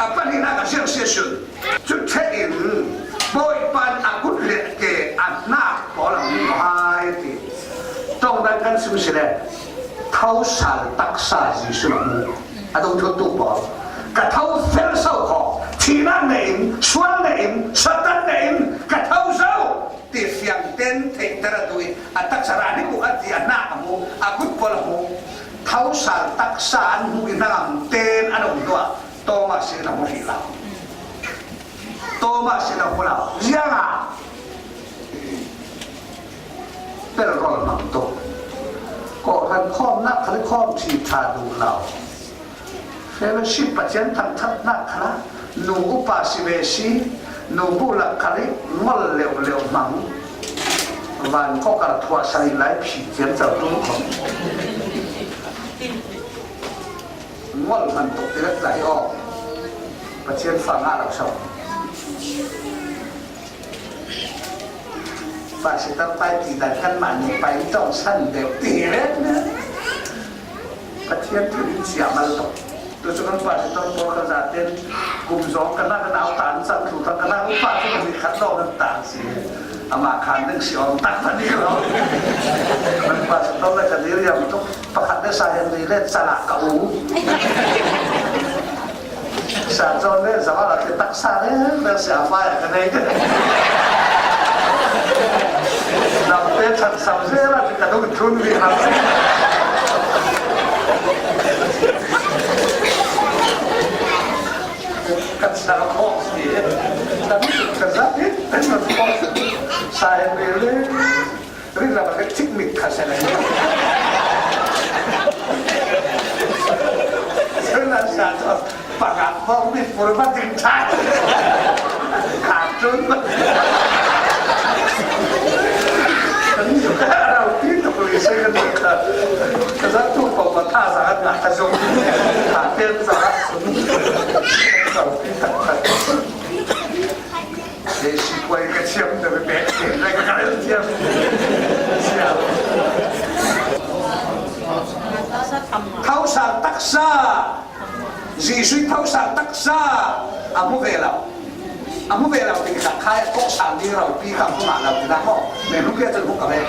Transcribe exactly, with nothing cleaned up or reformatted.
A pahnihna ka ziang sia sun. Cu ṭhetin Bawipa in a kut le ke a hnak pawl a hmu hai ti. Ṭawngdang kan sim si le thosal taksa Jesuh a hmu. A dong thawtu pawl. Ka tho fel so kho. Thihnak nei in, sual nei in, Satan nei in, ka tho zo. Ti fiang ten theihter a duh i a taksa ra ni ku a ti a hnak a hmu, a kut pawl a hmu. Thosal taksa an hmu i hnangam ten an um hnuah Thomas in a hmu hrih lo. Thomas in a hmu lo. Ziangah? Pel rol hmang tuk. Kawhhran khawmnak khal i khawm ṭhi ṭha duh lo. Fellowship Pathian thangṭhatnak khalah nu upa si ve si, nu bu lak khal i ngol leuh leuh hmang. Van kawkar thuah sal in lai phi ciamco tu khawm. Ngol hman tuk ti vet lai aw. Pathian fa ngah lo so. Pastor pai ti dan kanmah nih pai ṭawng san deuh ti hi rek na. Pathian thu in cia mal tuk. Tu cu kan pastor pawl kan zaten kum zawng kan nak kan au tan cang thu kan nak upa cu kan nih khat lawng kan tan si. Amah khan ning si awm tak pahnih lo. Kan pastor le kan i riam tuk. Pakhat le Sa Henry le calah ka u. Sa John le zawal a ti taksa le le sia fai a ka nei. Lam te chan sam se la ti ka dung thun vi ha. Ka sa khawk si. Ka za ti ka sa khawk si. Sa Henry le. Ri la ba ka chik mit kha sa la. Sa la sa to. Pakhat bawk mi pur ba ding ṭha. Kha tlun. Kan yu ka rau ti to ko i se kan ka. Ka za tu ko ba tha za kan ka zong. Ka ten za. Rau ti tak tak. Jesuh kuai ka thiam te bek te lai ka kal thiam. Sial. Thosal taksa. Jesuh thosal taksa. A hmu ve lo. A hmu ve lo ti ka khai kawk sal ni ropi ka hmu ngah lo ti na maw. Me hnu kia cun hmu ka ve.